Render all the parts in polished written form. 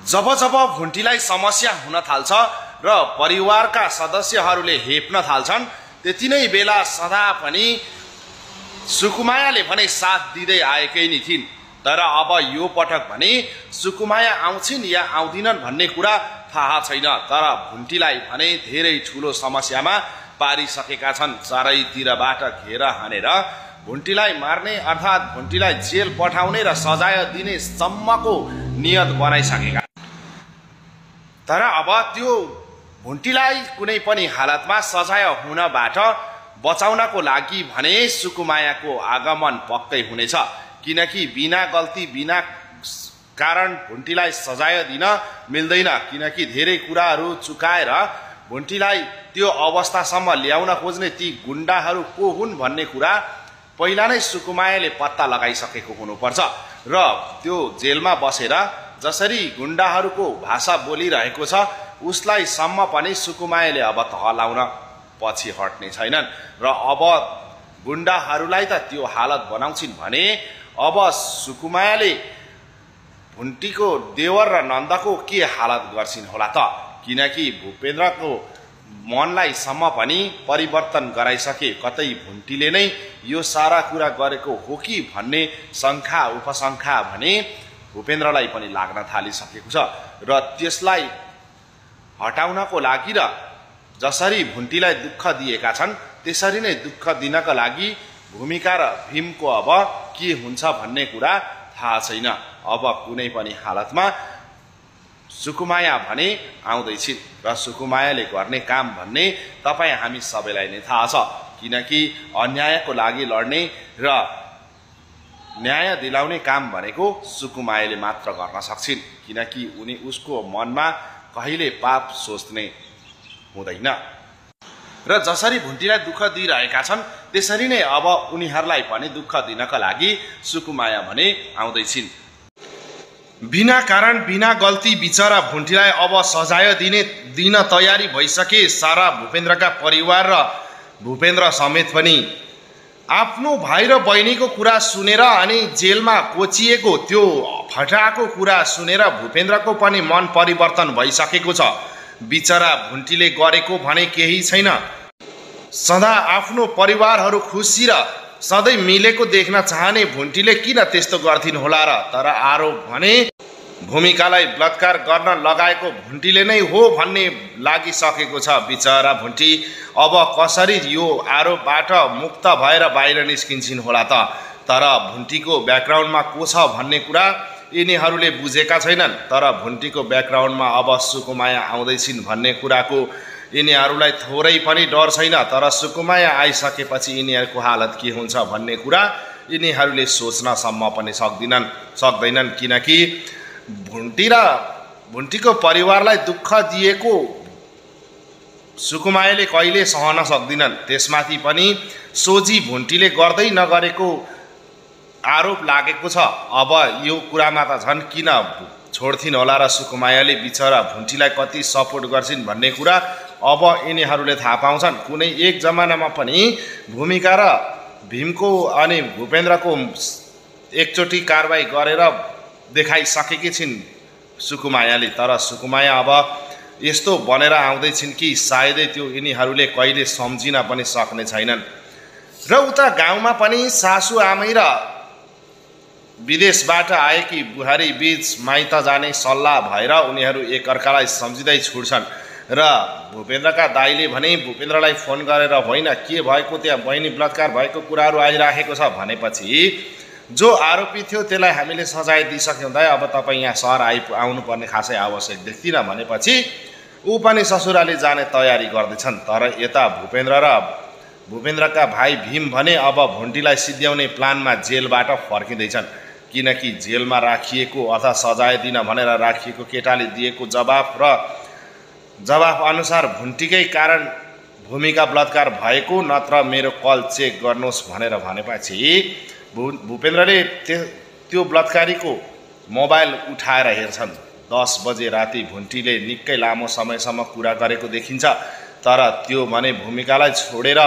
जब जब भुन्टीलाई समस्या हुन थाल्छ र परिवारका सदस्यहरूले हेप्न थाल्छन् त्यति नै बेला सदा पनि सुकुमायाले भने साथ दिँदै आएकै नि थिइन्। तर अब यो पटक भने सुकुमाया आउँछिन् या आउँदिनन् भन्ने कुरा थाहा छैन। तर भुन्टीलाई भने धेरै ठुलो समस्यामा पारिसकेका छन्। चारैतिरबाट घेर हानेर भुन्टीलाई मार्ने अर्थात् भुन्टीलाई जेल पठाउने र सजाय दिने सम्मको नियत बनाइसकेका। तर अब त्यो भुन्टीलाई कुनै पनि हालतमा सजाय हुनबाट बचाउनको लागि भने सुकुमायाको आगमन पक्कै हुनेछ। किनकि बिना गल्ती बिना कारण भुन्टीलाई सजाय दिन मिल्दैन। किनकि धेरै कुराहरू चुकाएर भुन्टीलाई त्यो अवस्थासम्म ल्याउन खोज्ने ती गुण्डाहरू को हुन् भन्ने कुरा पहिला नै सुकुमायाले पत्ता लगाइसकेको हुनुपर्छ र त्यो जेलमा बसेर जसरी गुण्डाहरूको भाषा बोलिरहेको छ उसलाई सम्म पनि सुकुमायाले अब तहलाउन पछि हट्ने छैनन्। र अब गुण्डाहरूलाई त त्यो हालत बनाउँछिन् भने अब सुकुमायाले भुन्टीको देवर र नन्दको के हालत गर्छिन् होला त। किनकि भूपेन्द्रको मनलाई सम्म पनि परिवर्तन गराइसके। कतै भुन्टीले नै यो सारा कुरा गरेको हो कि भन्ने शङ्का उपशङ्का भने भूपेन्द्रलाई पनि लाग्न थालिसकेको छ। र त्यसलाई हटाउनको लागि र जसरी भुन्टीलाई दुःख दिएका छन् त्यसरी नै दुःख दिनका लागि भूमिका र भीमको अब के हुन्छ भन्ने कुरा थाहा छैन। अब कुनै पनि हालतमा सुकुमाया भने आउँदैछिन् र सुकुमायाले गर्ने काम भन्ने तपाईँ हामी सबैलाई नै थाहा छ। किनकि अन्यायको लागि लड्ने र न्याय दिलाउने काम भनेको सुकुमायाले मात्र गर्न सक्छिन्। किनकि उनी उसको मनमा कहिले पाप सोच्ने हुँदैन र जसरी भुन्टीलाई दुःख दिइरहेका छन् त्यसरी नै अब उनीहरूलाई पनि दुःख दिनका लागि सुकुमाया भने आउँदैछिन्। बिना कारण बिना गल्ती बिचरा भुन्टीलाई अब सजाय दिन तयारी भइसके। सारा भूपेन्द्रका परिवार र भूपेन्द्र समेत पनि आफ्नो भाइ र बहिनीको कुरा सुनेर अनि जेलमा कोचिएको त्यो फटाको कुरा सुनेर भूपेन्द्रको पनि मन परिवर्तन भइसकेको छ। बिचरा भुन्टीले गरेको भने केही छैन। सदा आफ्नो परिवारहरू खुसी र सधैँ मिलेको देख्न चाहने भुन्टीले किन त्यस्तो गर्थिन् होला र। तर आरोप भने भूमिकालाई बलात्कार गर्न लगाएको भुन्टीले नै हो भन्ने लागिसकेको छ। बिचरा भुन्टी अब कसरी यो आरोपबाट मुक्त भएर बाहिर निस्किन्छन् होला त। तर भुन्टीको ब्याकग्राउन्डमा को छ भन्ने कुरा यिनीहरूले बुझेका छैनन्। तर भुन्टीको ब्याकग्राउन्डमा अब सुकुमाया आउँदैछिन् भन्ने कुराको यिनीहरूलाई थोरै पनि डर छैन। तर सुकुमाया आइसकेपछि यिनीहरूको हालत के हुन्छ भन्ने कुरा यिनीहरूले सोच्नसम्म पनि सक्दैनन्। किनकि भुन्टी र भुन्टीको परिवारलाई दुःख दिएको सुकुमायाले कहिले सहन सक्दिनन्। त्यसमाथि पनि सोझी भुन्टीले गर्दै नगरेको आरोप लागेको छ। अब यो कुरामा त झन् किन छोड्थिन् होला र सुकुमायाले बिचरा भुन्टीलाई कति सपोर्ट गर्छिन् भन्ने कुरा अब यिनीहरूले थाहा पाउँछन्। कुनै एक जमानामा पनि भूमिका र भीमको अनि भूपेन्द्रको एकचोटि कारबाही गरेर देखाइसकेकी छिन् सुकुमायाले। तर सुकुमाया अब यस्तो बनेर आउँदैछिन् कि सायदै त्यो यिनीहरूले कहिले सम्झिन पनि सक्ने छैनन्। र उता गाउँमा पनि सासु आमै र विदेशबाट आएकी बुहारी बीच माइत जाने सल्लाह भएर उनीहरू एकअर्कालाई सम्झिँदै छुट्छन्। र भूपेन्द्रका दाइले भने भूपेन्द्रलाई फोन गरेर होइन के भएको त्यहाँ बहिनी बलात्कार भएको कुराहरू आइराखेको छ भनेपछि जो आरोपी थियो त्यसलाई हामीले सजाय दिइसक्यौँ दाइ, अब तपाईँ यहाँ सहर आउनुपर्ने खासै आवश्यक देख्दिनँ भनेपछि ऊ पनि ससुराली जाने तयारी गर्दैछन्। तर यता भूपेन्द्रका भाइ भीम भने अब भुन्टीलाई सिद्ध्याउने प्लानमा जेलबाट फर्किँदैछन्। किनकि जेलमा राखिएको अथवा सजाय दिन भनेर राखिएको केटाले दिएको जवाफ अनुसार भुन्टीकै कारण भूमिका बलात्कार भएको, नत्र मेरो कल चेक गर्नुहोस् भनेर भनेपछि भूपेन्द्रले त्यो बलात्कारीको मोबाइल उठाएर हेर्छन्। 10 बजे राति भुन्टीले निकै लामो समयसम्म कुरा गरेको देखिन्छ। तर त्यो भने भूमिकालाई छोडेर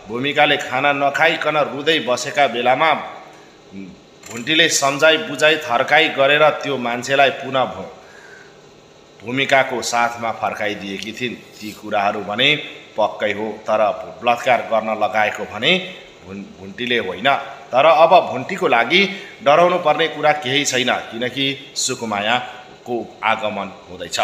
भूमिकाले खाना नखाइकन रुँदै बसेका बेलामा भुन्टीले सम्झाइ बुझाइ थर्काइ गरेर त्यो मान्छेलाई पुनः भूमिकाको साथमा फर्काइदिएकी थिइन्। ती कुराहरू भने पक्कै हो, तर बलात्कार गर्न लगाएको भने भुन्टीले होइन। तर अब भुन्टीको लागि डराउनु पर्ने कुरा केही छैन, किनकि सुकुमायाको आगमन हुँदैछ।